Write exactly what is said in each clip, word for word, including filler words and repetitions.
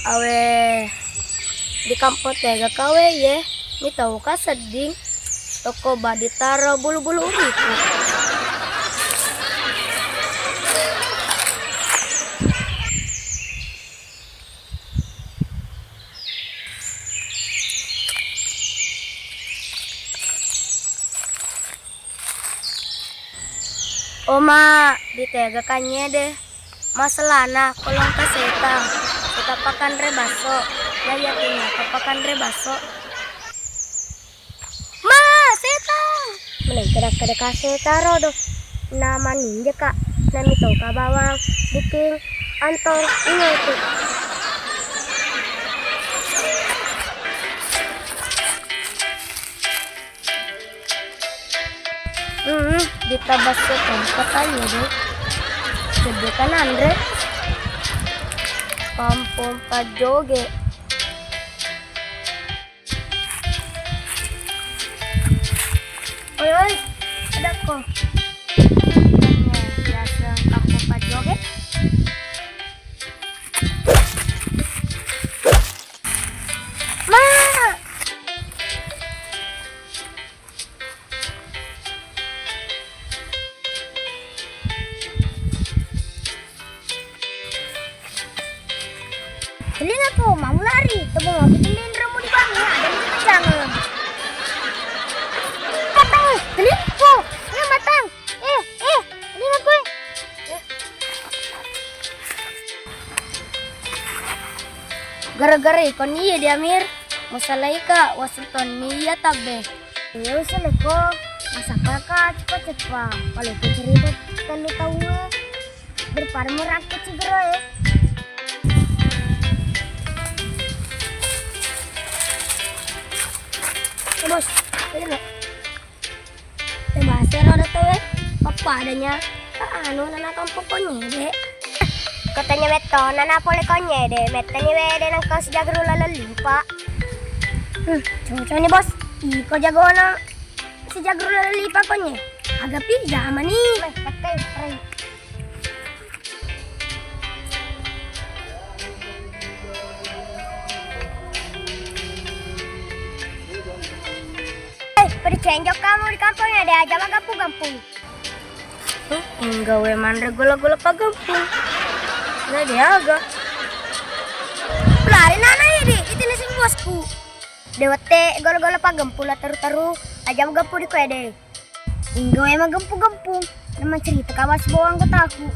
Awe, di kampong tega kawe ye, mitau ka sedding toko ba ditaro bulu-bulu uriku. Oma, ditega kanyede. Masalana, ko longka setang, setang pakanre baso. Nayakinna ko pakanre baso. Ma, setang! Meneng kada-kada ka setang rodo. Na maninja ka, na mitoka bawang, biking, antong, ingetu. Hmm, ditabas setang katanya deh. Gede kan Andre. Kampung Pajoge. Oi, oi, ada ko. Biasa kampung Pajoge. Ma! Telinga ko, mau lari, tebong aku tendeng ramu di bangi, ada di jangan. Matang, telinga ko, ya matang. Eh, eh, telinga ko. Eh. Gara-gara ikon iya di Amir, masalah ika wasu tonni iya tabbe. Iya, usuleko, masakka ka ceppa-ceppa. Kalau itu cerita telu tahun, eh. Berpara merakit si gero, eh. Eh, bos, ini, Bos. Eh, bahasa roda tau, eh. Apa adanya. Anu, nana kampung konyede. Kotanya metto, nana pole konyede. Mettani wede nang kau si jagru laleng lipa. Hmm, cocok nih, Bos. Iko jagona si jagru laleng lipa konye. Aga pi jamani. Meh, pakai, pakai. Eh, pada cenjok kamu di kampungnya, deh aja magampu-gampu. Hmm, engga we manre gola-gola pagampung. Nah, dia aga. Lari nana ini, itu nasi bosku. Dewate gola-gola pagampung lah teru-teru, aja magampu di kue deh. Inggo emang gempu-gempu. Nama cerita kawas bawa anggotaku.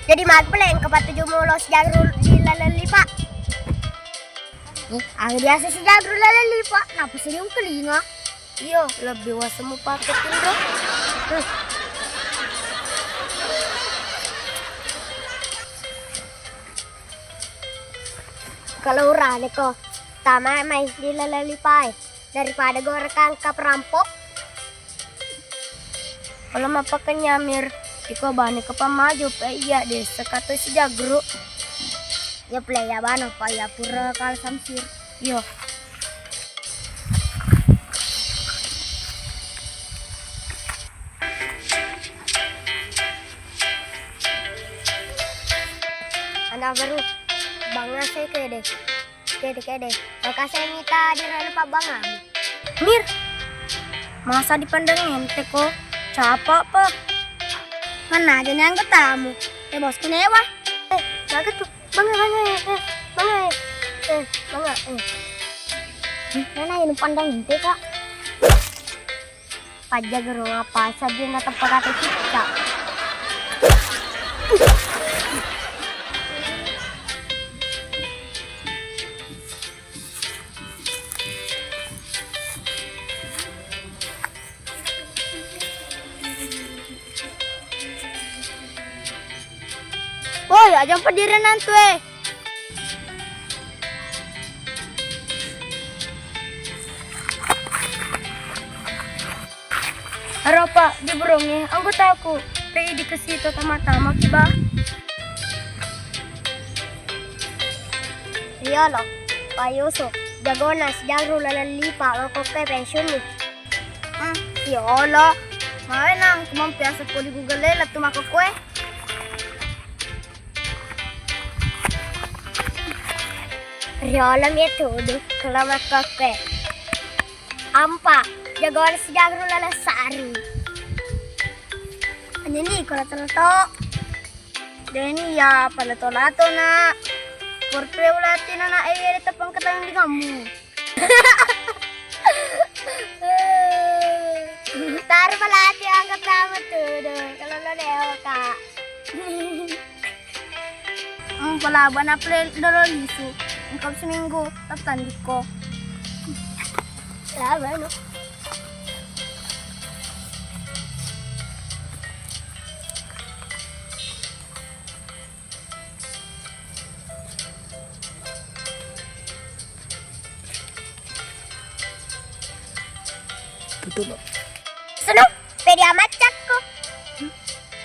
Jadi mag pele engka patuju mulo si jagru di laleng lipa. Eh, aga biasa si jagru laleng lipa, napa sini kelinga? Iyo, lebih wasemu pakai tindro. Hmm. Kalau urane ko, tama mai di laleng lipa e. Daripada gorekang ka perampok. Kalau mapakenya Mir, iko bani ke pamaju pe iya desa kata si jagru. Ya pele ya bano pa ya pura kal samsir. Yo. Anak baru bangasa ke deh. Kede-kede, makasih mita di rana pabbangamu. Mir, masa dipandang ente ko? Capa apa? Mana aja nih anggotamu? Eh, bosku newa. Eh, bagus tuh. Bangga, bangga, eh, eh, bangga, eh, eh, bangga, eh. Hmm, mana yang pandang ente, Kak? Pajja gerung apa saja na teppakate cicca. Woi, aja pedirenang tu e. Aropa, di burungnge, anggotaku, pe idi kesito tama-tama kiba. Iyolo, Pak Yusuf, jagona sijarru laleng lipa makkokkoe pensiunni. Hmm, iyolo, mawenang kumampiasa poli Google e lettu makkokkoe. Riolo mi tudu kalau makkokkoe. Ampa, jagona sijarru laleng sari. Anjani, kalau terlalu Deni ya pada tolato na. Portue ulati na na e tepang ketang di kamu. Taruh melati angkat nama tuh deh. Kalau lo dewa kak. Hmm, pala bana ple dolo lisu. Engkau seminggu tetandiko. Lah, baru. Tutup. Sudah, pedi amaccakku.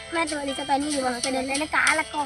Matu di sapani di bawah pedalnya kalah kok.